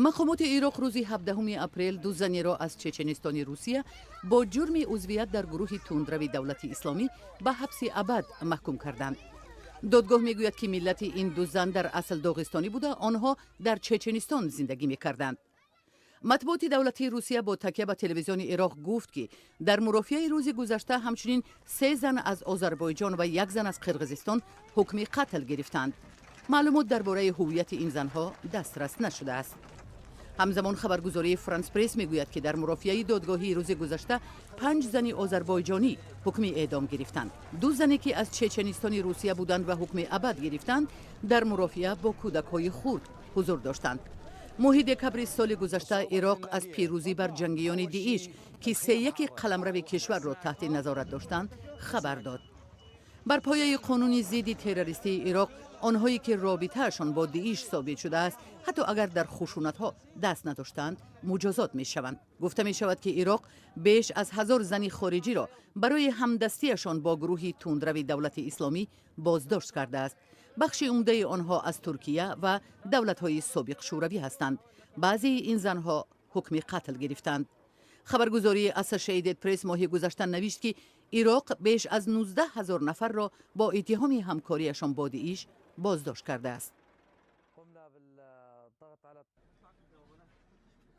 Мақомоти Ироқ рӯзи 17 апрел ду занеро аз Чеченистони Русия бо ҷурми узвият дар гурӯҳи тундрави Давлати Исломӣ ба ҳабси абад маҳкум карданд. Додгоҳ мегӯяд, ки миллати ин ду зан дар асл доғистонӣ буда, онҳо дар Чеченистон зиндагӣ мекарданд. Матбуоти давлатии Русия бо такя ба телевизиони Ироқ гуфт, ки дар мурофиаи рӯзи гузашта ҳамчунин се зан аз Озарбойҷон ва як зан аз Қирғизистон ҳукми қатл гирифтанд. Маълумот дар бораи ҳуввияти ин занҳо дастрас нашудааст. Ҳамзамон хабаргузории Франс Пресс мегӯяд, ки дар мурофиаи додгоҳии рӯзи гузашта панҷ зани озарбойҷонӣ ҳукми эъдом гирифтанд. Ду зане, ки аз Чеченистони Русия буданд ва ҳукми абад гирифтанд, дар мурофиа бо кӯдакҳои хурд ҳузур доштанд. Моҳи декабри соли гузашта Ироқ аз пирӯзӣ бар ҷангиёни Дииш, ки сеяки қаламрави кишварро таҳти назорат доштанд, хабар дод. Бар пояи қонуни зидди террористии Ироқ, онҳое ки робитаашон бо Дииш собит шудааст, ҳатто агар дар хушунатҳо даст надоштанд, муҷозот мешаванд. Гуфта мешавад, ки Ироқ беш аз 1000 зани хориҷиро барои ҳамдастиашон бо гурӯҳи тундрави Давлати Исломӣ боздошт кардааст. Бахши умдаи онҳо аз Туркия ва давлатҳои собиқ Шӯравӣ ҳастанд. Баъзеи ин занҳо ҳукми қатл гирифтанд. Хабаргузории Associated Press моҳи гузашта навишт, ки Ироқ беш аз 19 000 нафарро бо иттиҳоми ҳамкориашон бо Дииш боздошт кардааст.